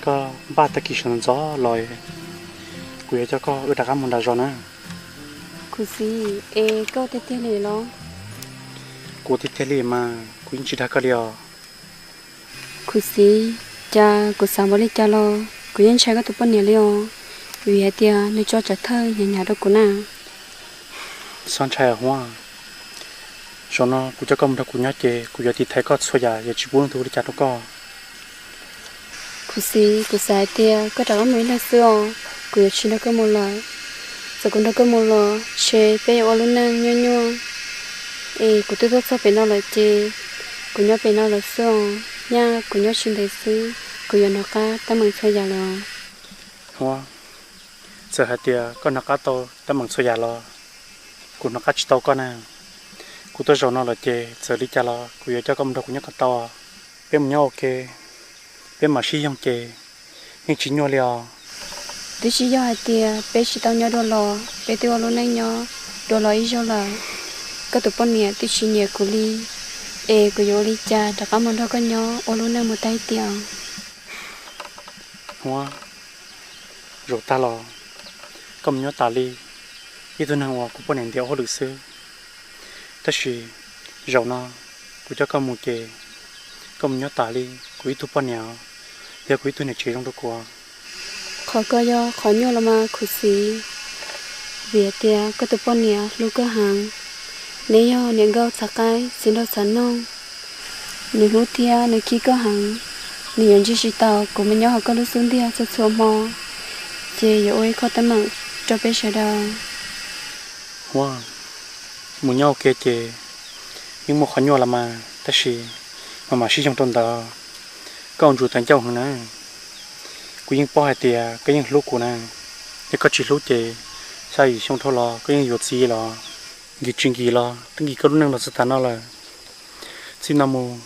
Koj npaj tag kis sawv ntxov los, kuv yuav coj koj wb rov qab mus nram zos na. Khuv xim, es koj tiag tiag li los? Kuv tiag tiag li mas, kuv yeej tsis dag koj li os. Khuv xim, cas kuv xav npaum li cas los kuv yeej ntshai koj tus poj niam li os, vim hais tias nws tso tsam thawj hnyav hnyav rau kuv na. Txhob ntshai os Huab, zaum no kuv coj koj mus nrog kuv nyob ces kuv yuav tiv thaiv koj txhua yam, yuav tsis pub leej twg ua li cas rau koj. Khuv xim, kuv xav hais tias koj rov qab mus ib leeg xwb os, kuv yuav tsis nrog koj mus lawm. Txawm kuv nrog koj mus los ntshe peb yuav ua lub neej nyuaj nyuaj. Es kuv twb tuaj txog pem no lawm ces kuv nyob pem no lawm xwb os, nyaj kuv nyob tsis ntev xwb, kuv yuav hnov qab teeb meem txhua yam lawm. Huab, txawm hais tias koj hnov qab tau teeb meem txhua yam los kuv hnov qab tsis tau koj na. Kuv tuaj zaum no lawm ces txawm li cas los kuv yuav coj koj mus nrog kuv nyob kom tau. Peb mus nyob ua ke, peb mam sib yoog ces yeej tsis nyuaj li os. Twb tsis yog hais tias peb tsis tau nyob dua los, peb twb ua lub neej nyob dua los ib zaug lawm. Koj tus poj niam twb tsis nyiam kuv li, es kuv yuav ua li cas rov qab mus nrog koj nyob ua lub neej mus tag ib tiam. Huab, zaum tag los koj mus nyob tas li, ib tug neeg uas kuv poj niam ntiav ua hauj lwm xwb. Tab sis zaum no kuv coj koj mus ces koj mus nyob tas li kuv ib tug poj niam, yog kuv ib tug niam tsev zoo rau kuv. Qhov ko yog qhov nyuaj los mas Khuv Xim, vim hais tias koj tus poj niam hlub koj heev. Neb yog niam nkauj txav qaib txiv nraug txav noog, nws hlub thiab nws khib koj heev. Nws yuav ntsib tsis tau kuv mus nyob hauv koj lub xub ntiag txhua txhua hmo, ces yuav ua ib qho teeb meem rau peb sawv daws. Huab, mus nyob ua ke ces yeej muaj qhov nyuaj los mas, tab sis mas mam sib yoog rau ntawd. Koj ua ntsum tawv ncauj heev na. Kuv yeej paub hais tias koj yeej hlub kuv na. Yog koj tsis hlub ces xya yim xyoo dhau los koj yeej yuav txiv los, nkis tsis nkis los twb nkis koj lub neej los txog tav no lawm. Txij no mus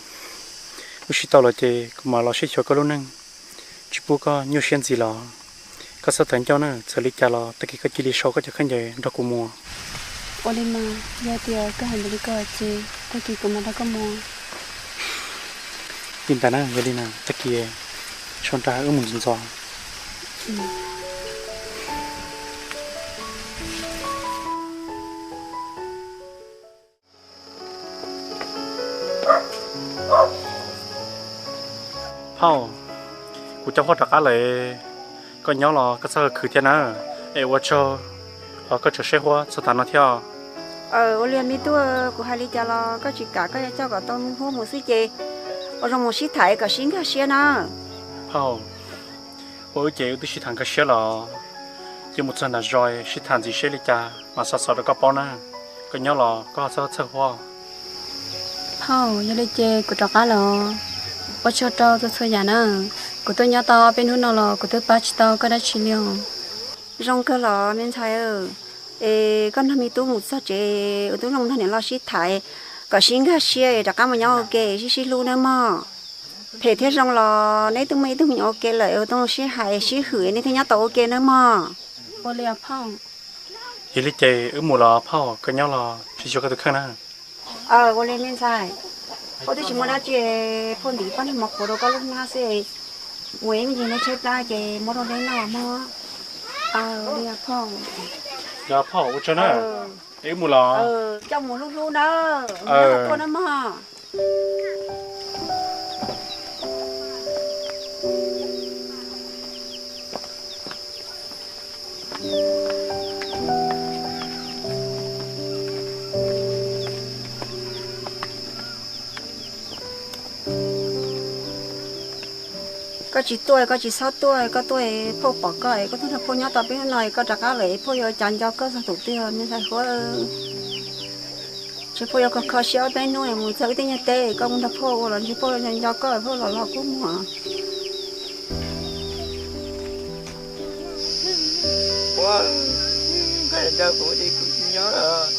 wb sib tau los ces kuv mam los sib xyuas koj lub neej, tsis pub koj nyuaj siab ntxiv los. Koj txhob tawv ncauj na, txawm li cas los tag kis koj cia li sau koj cov khaub ncaws nrog kuv mus. Ua li mas, yog tias koj hais npaum li ko ces tag kis kuv mam nrog koj mus. Li ntawd na, yog li na tag kis sau nra wb mus ntxov ntxov. Phauj, kuv coj Huab rov qab lawm, koj nyob los koj txhob khwv thiab na, es ua tsaug qhov koj tso saib Huab txog tav no thiab. Ua li me tub, kuv hais li cas los koj tsis kam, koj yuav coj kom tau Huab mus xwb ces ua zoo mus sib tham kom sib nkag siab na. Phauj, ua wb ces wb twb sib tham nkag siab los, cia mus txog nram zos sib tham ntxiv seb li cas mas xa xov rau koj paub na. Koj nyob los koj txhob txhawj Huab. Phauj, yog li ces kuv rov qab lawm. Ua tsaug rau txhua txhua yam na. Kuv tuaj nyob tau ob peb hnub no los kuv twb pab tsis tau koj dab tsi li os. Zoo kawg los me ntxhais, es koj nrog me tub mus txog tsev, wb twb zoo nrog niam loj sib tham kom sib nkag siab es rov qab mus nyob ua ke sib sib hlub nawb mog. Phem thiab zoo los neb twb muaj ib tug me nyuam ua ke lawm, wb twb sib hais sib hwm neb thiaj nyob tau ua ke nawb mog. Ua li phauj. Yog li ces wb mus los phauj, koj nyob los tsis xyuas koj tus kheej na. Ua li me ntxhais, koj twb tsis muaj dab tsi, phauj ntim pab niag mov qhuav rau koj lub hnab xwb, mus ib me ntsis neb tshaib plab ces muab rau neb noj mog. Ua li phauj. Yog phauj, ua tsaug na. Wb mus los. Coj mus hlub hlub na, mus nyob tuaj na mog. Koj tsis tuaj, koj tsis txhob tuaj, koj tuaj phauj pom koj, koj tuaj nrog phauj nyob tau peb hnub no, koj rov qab lawm phauj yuav ua cas nco koj txog thaum twg me ntxhais Huab. Ntshe phauj yuav kho kho siab ob peb hnub mus txog wb tej nyiag teb, koj mus nrog phauj ua los ntshe phauj nco koj, phauj los los kub muag. Ua, koj nrog kuv ces kuv tsis nyob lawm.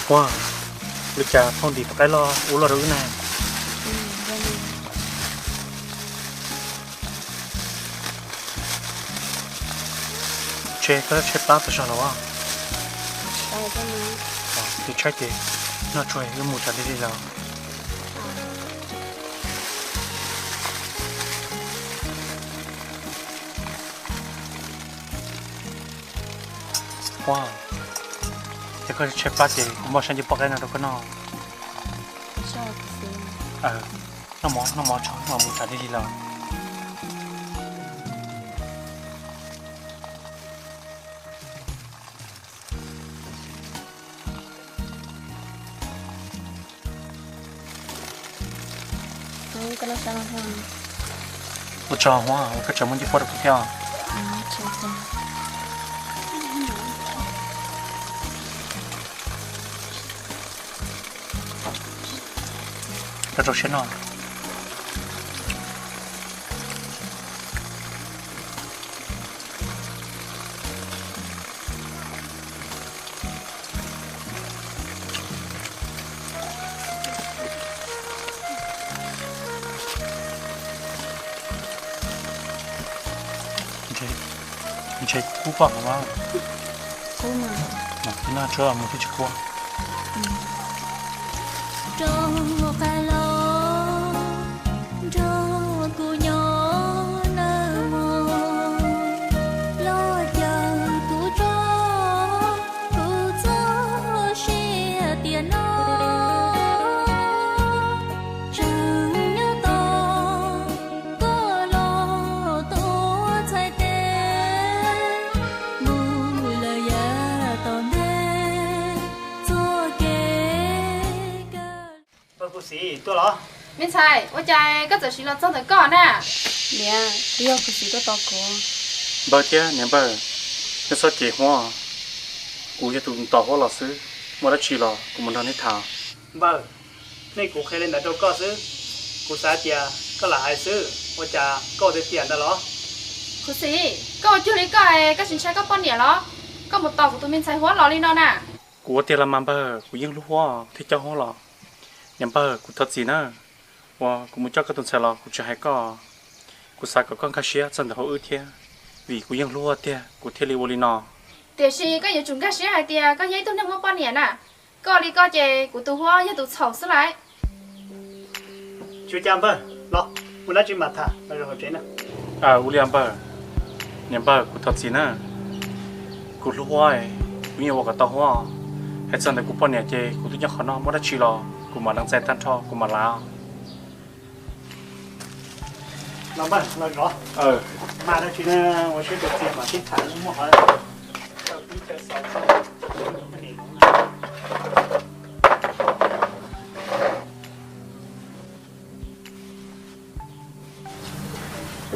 Ua li cas phauj ntim tus qaib loj ub loj rau wb ne? Ntshe koj tshaib plab tag zog los as. Tus tshaib ces noj tsuag wb mus tsam lig lig lawm. Ua, yog koj tshaib plab ces kuv muab sab ncej poj qaib no rau koj noj. Noj mov, noj mov tso, noj mov mus tsam lig lig lawm. Ua tsaug Huab, ua koj tseem muab ncej poj rau kuv thiab. Rau rau siab no. Ntshe kub koj qhov mas. Kub mas. Mas kub noj tsuag mus twb tsis kub. Rau qab los nrog kuv nyob nawb mog, los caw kuv tso kuv txoj sia tiam no. Tseem nyob tos koj los tuav txhais tes, mus lawm yav tom ntej txoj kev kawg. Npawg Kuv Xim tuaj los? Me ntxhais, ua cas koj txawm siv los txog ntawm koj na? Niam, twb yog Kuv Xim tuaj tos kuv. Npawg thiab niam npawg, nej txhob cem Huab, kuv yog tus tos Huab los xwb, muaj dab tsi los kuv mus nrog nej tham. Npawg, nej kuv qhia li ntawd rau koj xwb, kuv xav tias koj lam hais xwb, ua cas koj ua tiag tiag ntawd los? Kuv Xim, koj ua cuag li koj es koj tsis ntshai koj poj niam los? Koj mus tos kuv tus me ntxhais Huab los li no na. Kuv ua tiag los mas npawg, kuv yeej hlub Huab thiab coj Huab los. Niam npawg, kuv thov txim na, uas kuv mus coj koj tus ntxhais los kuv tsis hais koj. Kuv xav kom koj nkag siab txog ntawm Huab wb thiab, vim kuv yeej hlub Huab tiag kuv thiaj li ua li no. Tiam sis koj yuav tsum nkag siab hais tias koj yog ib tug neeg muaj poj niam na. Koj ua li koj ces kuv tus Huab yog tus txhaum xwb lauj. Tsis ua cas npawg, los ua dab tsi mam tham los rau hauv tsev na. Ua li npawg, niam npawg kuv thov txim na. Kuv hlub Huab, kuv yeej ua kom tau Huab. Hais txog ntawm kuv poj niam ces kuv twb nyob qhov no, muaj dab tsi los kuv mam lees txais tag nrho kuv mam lav. Los npawg los zov. Mas dab tsi na, ua siab tus txiv mam sib tham muaj qhov.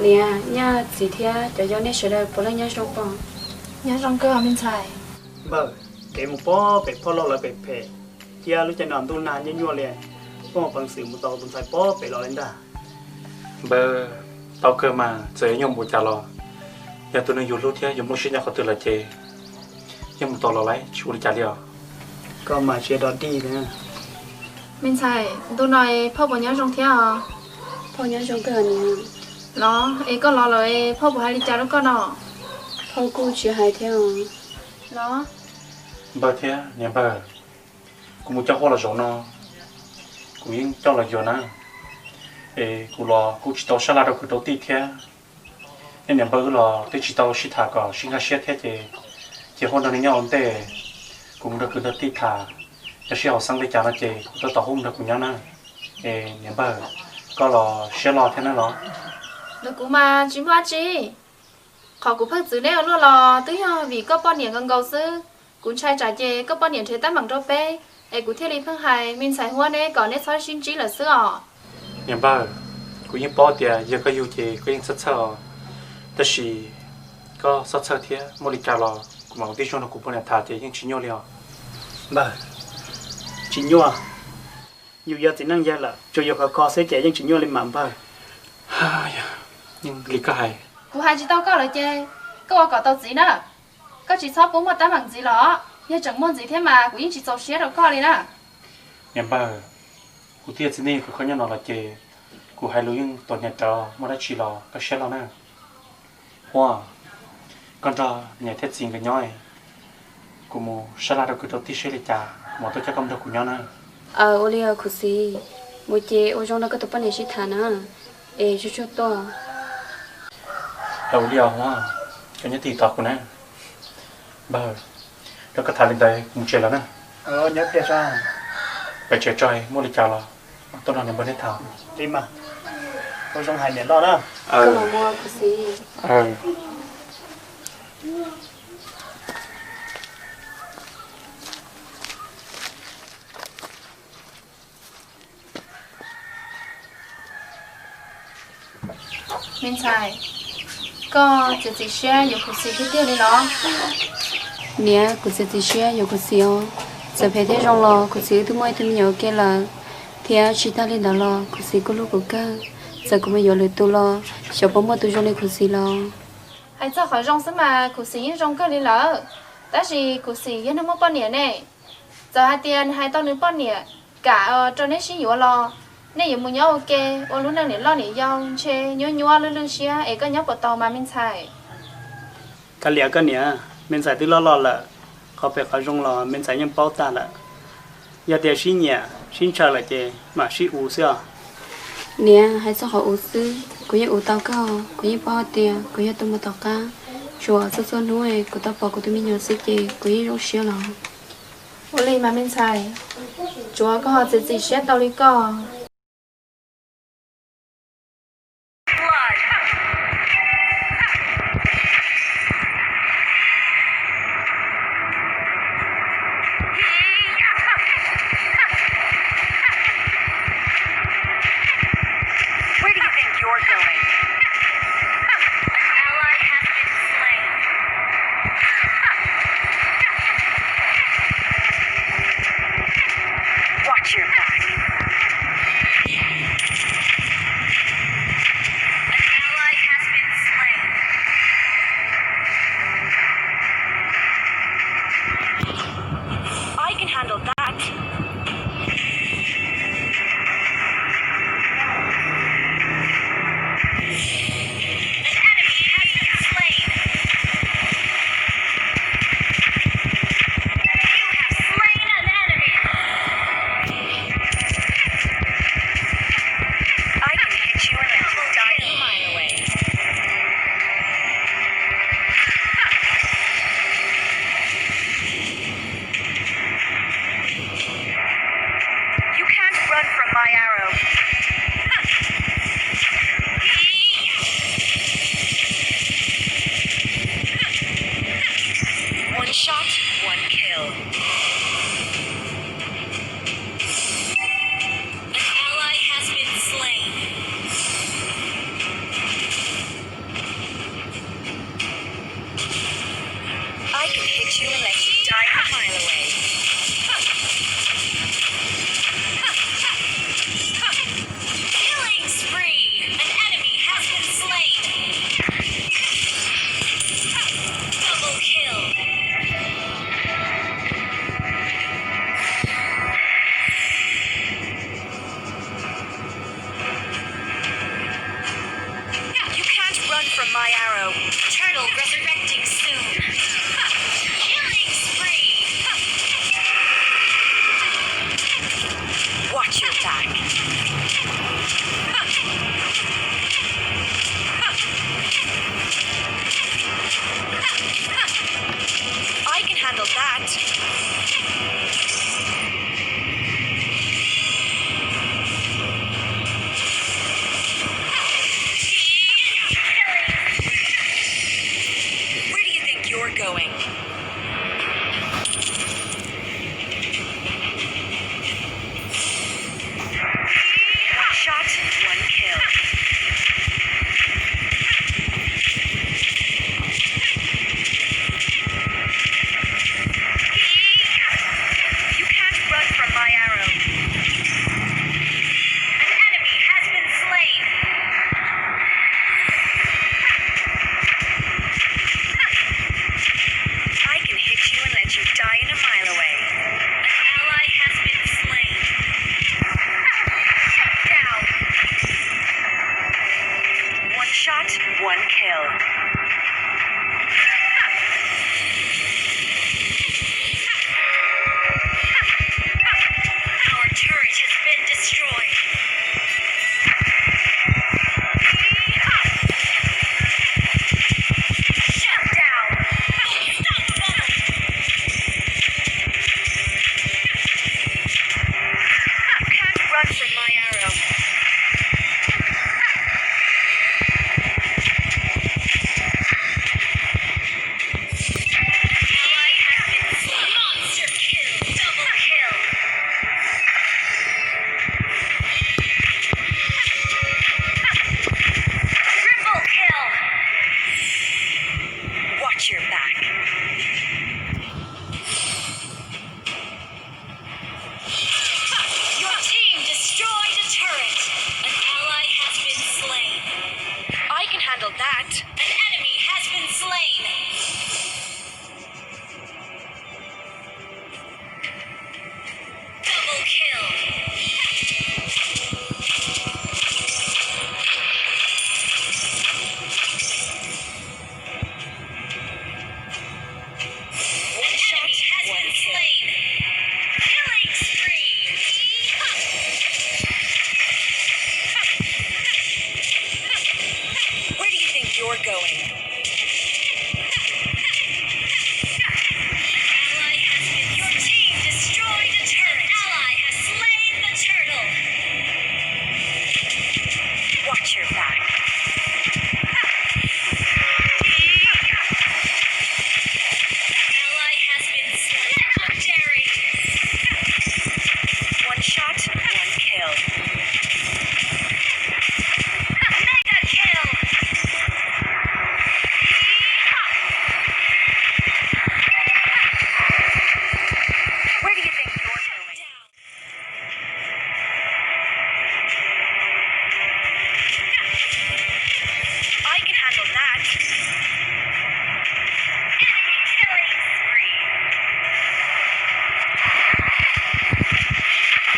Niam, Nyaj txiv thiab cov yau nej sawv daws puav leej nyob zoo pob? Nyob zoo kawg me ntxhais. Npawg, kev mus pob pem phauj laus lawv pem phem, thiab lub caij no ntuj nag nyuaj nyuaj li, poj peev xwm mus tos tus ntxhais pob pem los li ntag. Npawg, tau kawg mas txawm yuav nyuaj npaum cas los yog tus neeg yus hlub thiab yus muaj siab nyob qhov twg lawm ces yeej mus tos los lawm tsis ua li cas li os. Koj mas siab dog dig li. Me ntxhais, ntu no phauj puas nyob zoo thiab os? Phauj nyob zoo kawg niam. Los es koj los lawm phauj puas hais li cas rau koj no? Phauj kuj tsis hais thiab os. Los npawg thiab niam npawg, kuv mus coj Huab los zaum no, kuv yeej coj los yuav na. Es kuv los kuj tsis tau sab laj rau kwv rau tij thiab. Nej niam npawg wb los twb tsis tau sib tham kom sib nkag siab thiab ces, ces Huab nrog nej nyob ua ntej, kuv mus nrog kwv nrog tij tham, yog sib haum xeeb li cas no ces kuv tab tom Huab mus nrog kuv nyob na. Es niam npawg, koj los siab loj thiab na los? Ntawm kuv mas tsis muaj dab tsi. Qhov kuv pheej txwv neb ua luaj los twb yog vim koj poj niam nkaus nkaus xwb. Kuv ntshai tsam ces koj poj niam nrhiav teeb meem rau peb, es kuv thiaj li pheej hais me ntxhais Huab neb kom neb txhob sib ntsib lawm xwb os. Niam npawg, kuv yeej paub tias yog koj yug ces koj yeej txhawj txhawj os, tab sis koj txhob txhawj thiab, muaj li cas los kuv mam ua tib zoo nrog kuv poj niam tham ces yeej tsis nyuaj li os. Npawg, tsis nyuaj. Yus yog txiv neej yawg lawm, tsuas yus khov kho xwb ces yeej tsis nyuaj li mas npawg. Yeej li koj hais. Kuv hais tsis tau koj lawm ces koj ua kom tau txiv na. Koj tsis txhob pub muaj teeb meem ntxiv los. Yog tseem muaj ntxiv thiab mas kuv yeej tsis txaus siab rau koj li na. Niam npawg, kuv twb yog txiv neej yog koj nyob no los ces kuv hais lus yeej tau hnyav rawv, muaj dab tsi los koj siab loj na. Huab, koj nrog niam thiab txiv nkawd nyob, kuv mus sab laj rau kwv rau tij seb li cas mam tuaj coj koj mus nrog kuv nyob na. Aw, ua li os khuv xis, mus ces ua zoo nrog koj tus poj niam sib tham na, es tsuag tsuag tuaj. Aw, ua li os Huab, koj nyob tij tos kuv na. Npawg, nrog koj tham li ntawd kuv mus tsev lawm na. Pem tsev tso muaj li cas los mam tuaj nrog niam npawg neb tham. Ua zoo hais niam loj na. Me ntxhais, koj txiav txim siab yuav khuv xim tiag tiag li los? Niam, kuv txiav txim siab yuav khuv xim os. Txawm phem thiab zoo los khuv xim wb twb muaj ib tug me nyuam ua ke lawm, thiab tsis tag li ntawd los khuv xim kuj hlub kuv kawg. Txawm kuv mus yuav lwm tus los xyov puas muaj tus zoo li khuv xim los. Hais txog qhov zoo xwb mas khuv xim yeej zoo kawg li lawm, tab sis khuv xim yog nws muaj poj niam ne. Txawm hais tias nws hais tau nws poj niam kam rau neb sib yuav los, nej yuav mus nyob ua ke ua lub neej niam loj niam yau ntshe nyuaj nyuaj lwj lwj siab es koj nyob puas tau mas me ntxhais? Kav liam koj niam, me ntxhais twb loj loj lawm, qhov phem qhov zoo los me ntxhais yeej paub tag lawm. Yog tias sib nyiam sib ntshaw lawm ces mam sib uv xwb os. Niam, hais txog qhov uv xwb kuv yeej uv tau kawg, kuv yeej paub hais tias kuv yog tus mus tom qab, tsuas txhua txhua hnub kuv tau pom kuv tus me nyuam xwb ces kuv yeej zoo siab los. Ua li mas me ntxhais, tsuav koj ho txiav txim siab tau li koj. Where do you think you're going? An ally has been slain. Watch your back. An ally has been slain. I can handle that. Handle that. An enemy has been slain. Double kill. An enemy has been slain. Killing spree. Where do you think you're going? An ally has been. Your team destroyed a turret. An ally has slain the turtle. Watch your back. An ally has been slain. Legendary. One shot, one kill. Mega kill. Where do you think you're going? I can handle that. Enemy killing spree.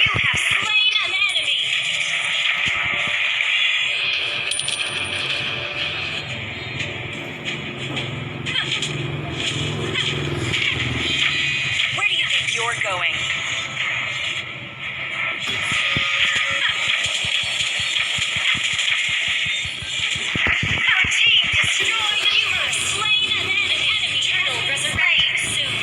You have slain an enemy. Where do you think you're going? Your team destroyed. You have slain an enemy. An enemy turtle resurrecting soon.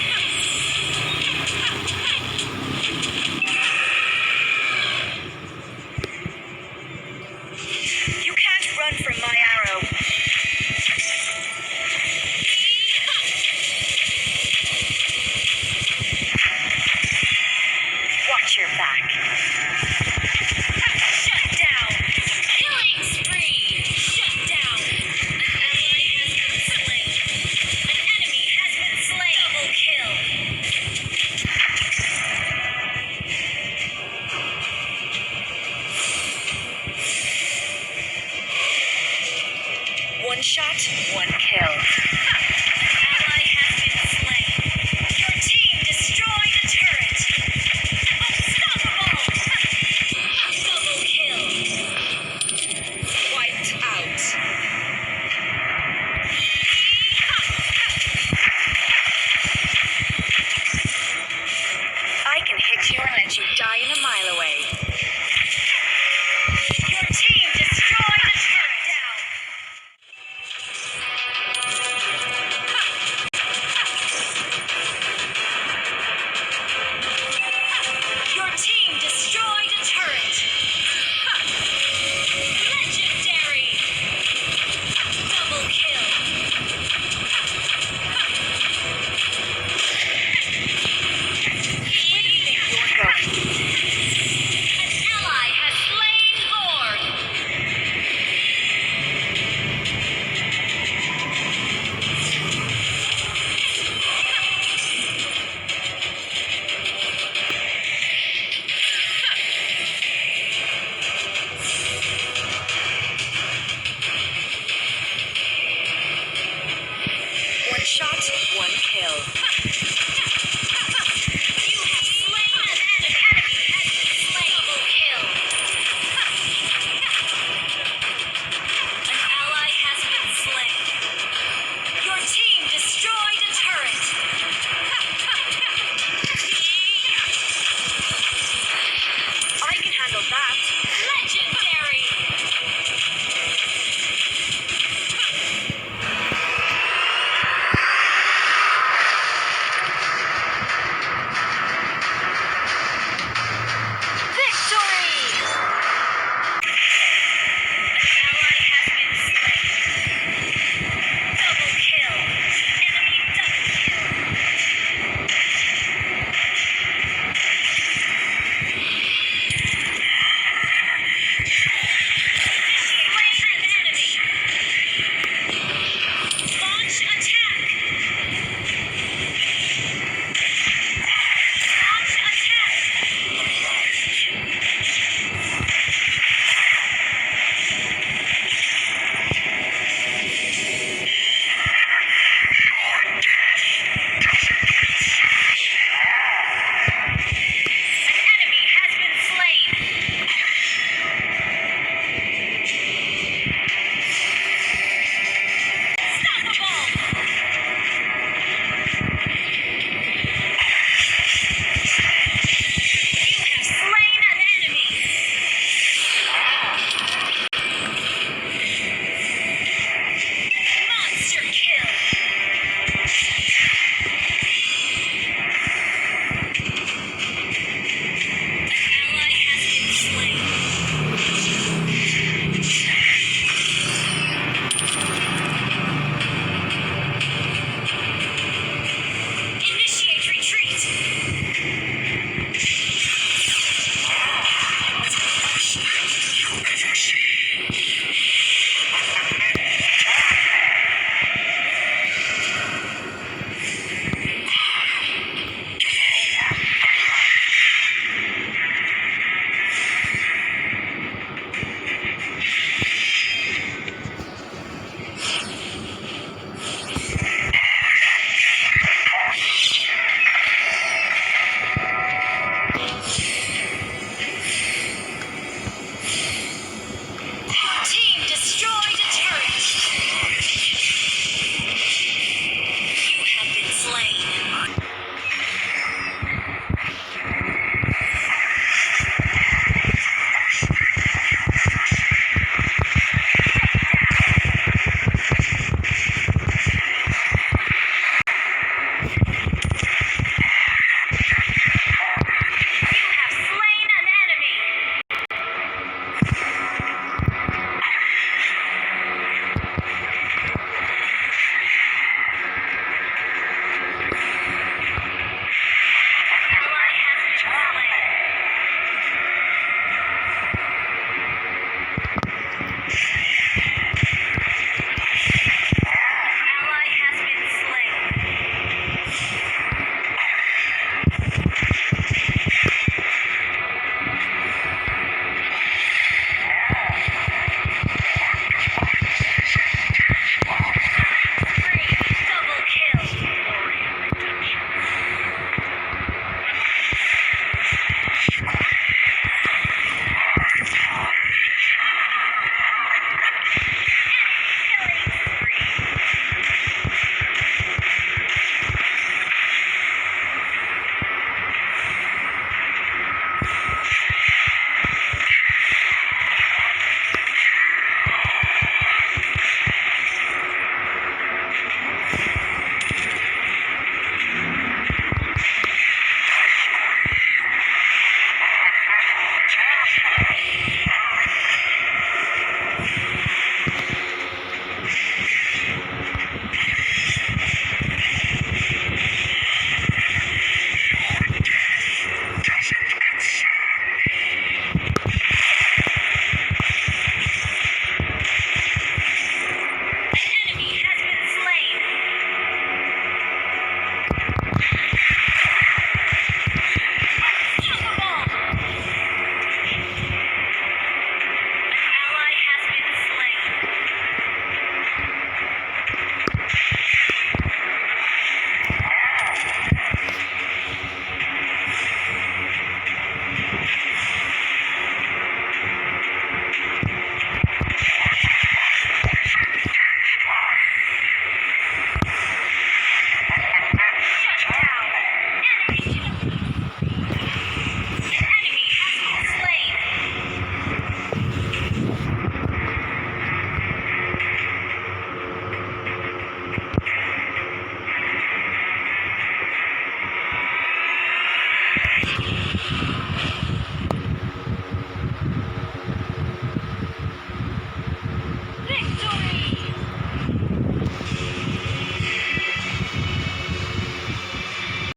You can't run from my arrow. Watch your back. Shut down. Killing spree. Shut down. An ally has been slain. An enemy has been slain. Double kill. One shot, one kill.